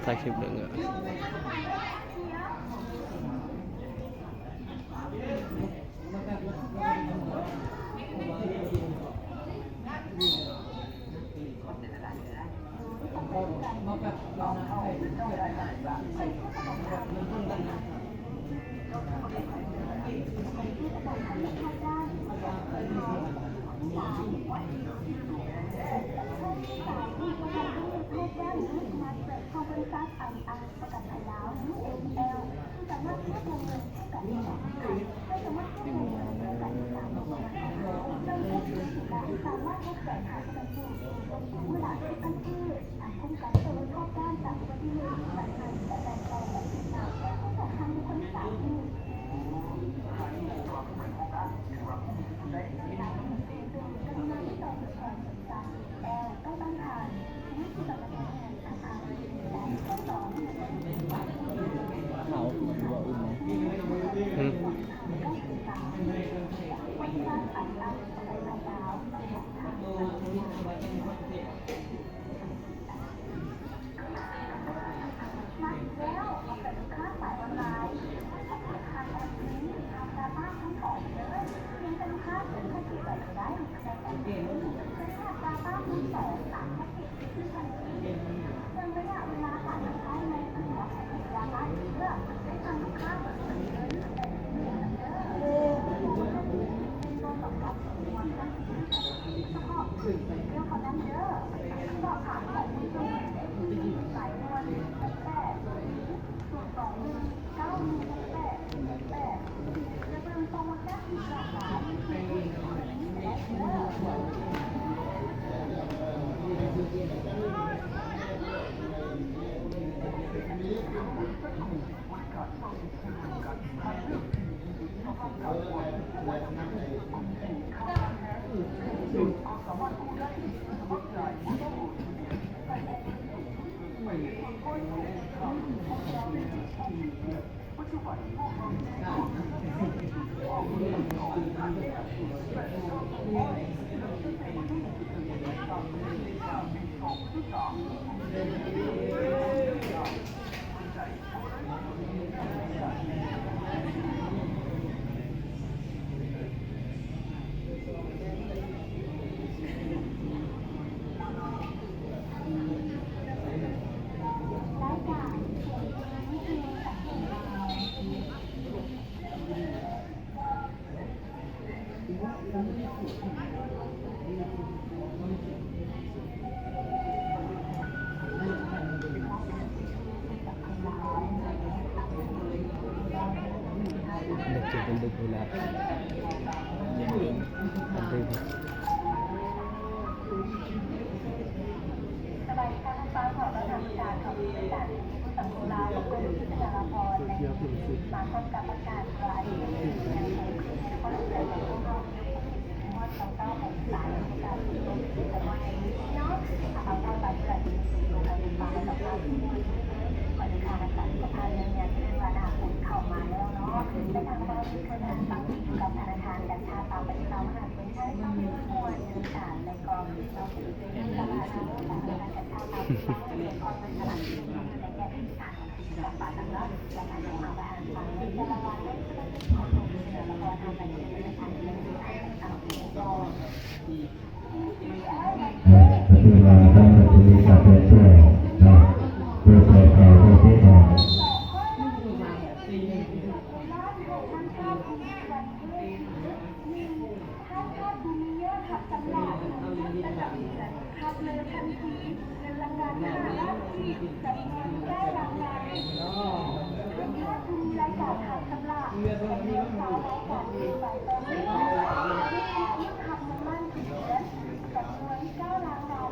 ຖ່າຍຄລິບເດີ. ເດັກເກັບເປັນເດັກເວລາ ເປັນເດັກ ສະບາຍດີທ່ານຜູ້ຟັງ ຂໍຕ້ອນຮັບທຸກທ່ານເຂົ້າສູ່ລາຍການ ຜູ້ສັງຄົມລາວ ຂອງກົມວິທະຍາລາວພອນ ໃນມື້ນີ້ ມາພ້ອມກັບປະກາດວ່າ ເອີ ປະເທດລາວ ປະເທດລາວ ເປັນເພື່ອນເນາະ ເພື່ອໄປເຂົ້າປະເທດເຮົາ. ທ່ານຜູ້ມີຍອດຮັບຊຳລະ ເງິນປະຈຳເດືອນ ຮັບເລີຍທັນທີ ເງິນລາງວັນຫ້າລ້ານກີບ ຈຳນວນເກົ້າລາງວັນ. ທ່ານຜູ້ມີລາຍການຮັບຊຳລະ ຈຳນວນຊາວລາຍການຂຶ້ນໄປ ຕໍ່ເນື່ອງ ລູກຄ້າລຸ້ນຮັບເງິນລ້ານທຸກເດືອນ ຈຳນວນເກົ້າລາງວັນ.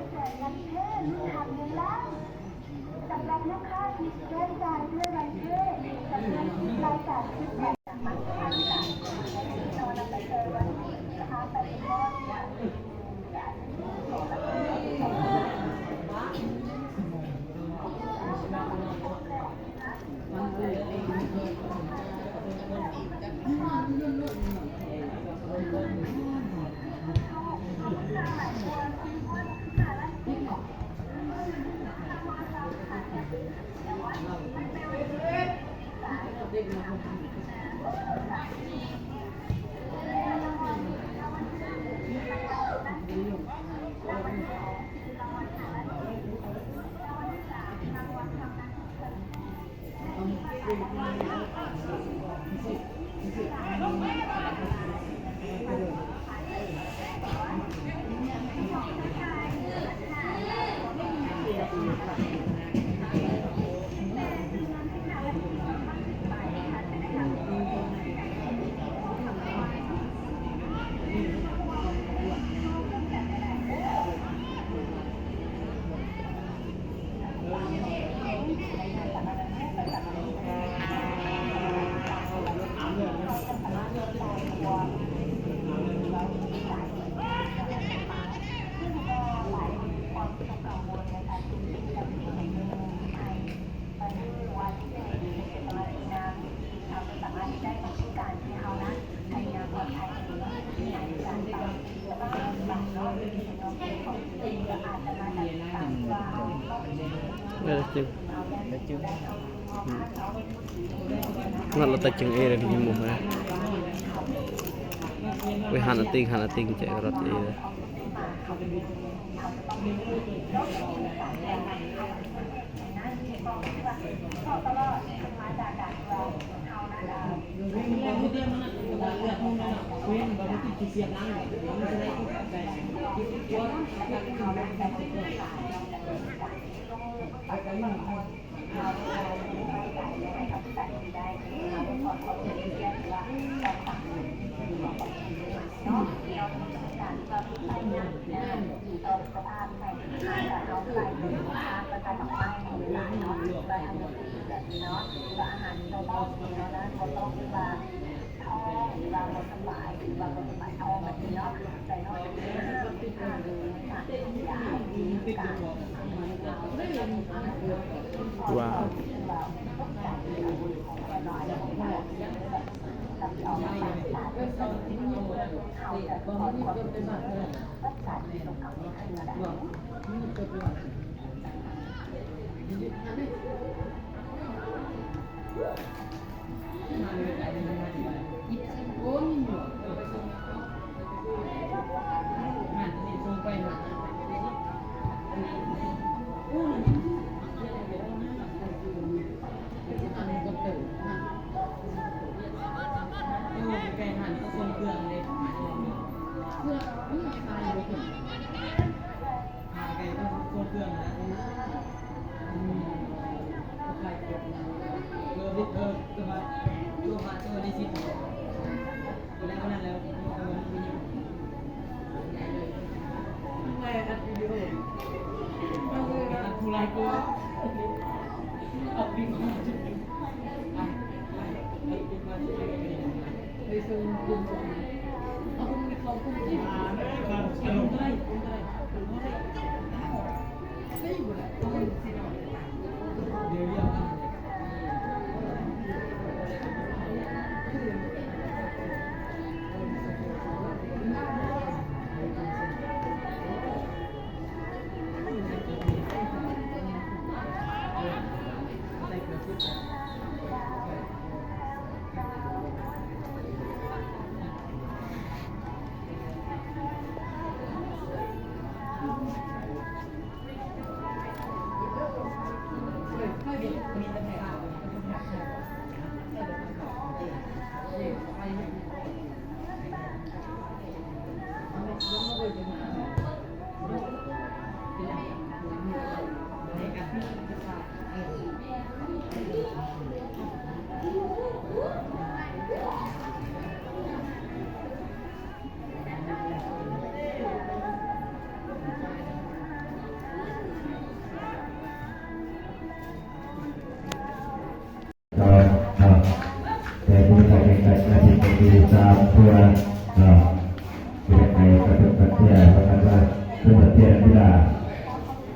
ແສນເງິນແທ້ລຸ້ນຮັບເງິນລ້ານ. ສຳລັບລູກຄ້າທີ່ແຈ້ງຈ່າຍດ້ວຍບັນເທີ ຈຳນວນສິບລາຍການຂຶ້ນໄປ. ເ Ê, là chừng. Ê, là chừng. Ngắt là ta chừng ê là đi mùng hả? Với hẳn là tinh, hẳn là tinh chạy rất ê.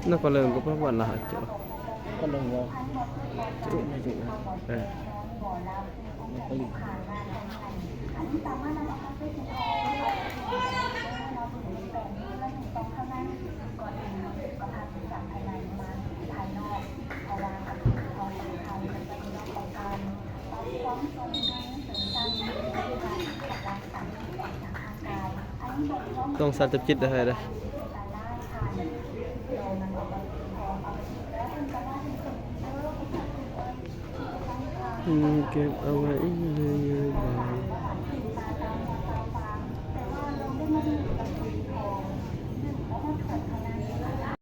Napa leuh kau peubuat lah acok? Kau leuh wah. Cuk, cuk. Eh. ຕ້ອງສັດຈັບຈິດໄດ້ໃຫ້ເດ້. ອືມ ເກັບເອົາໄວ້ອີກ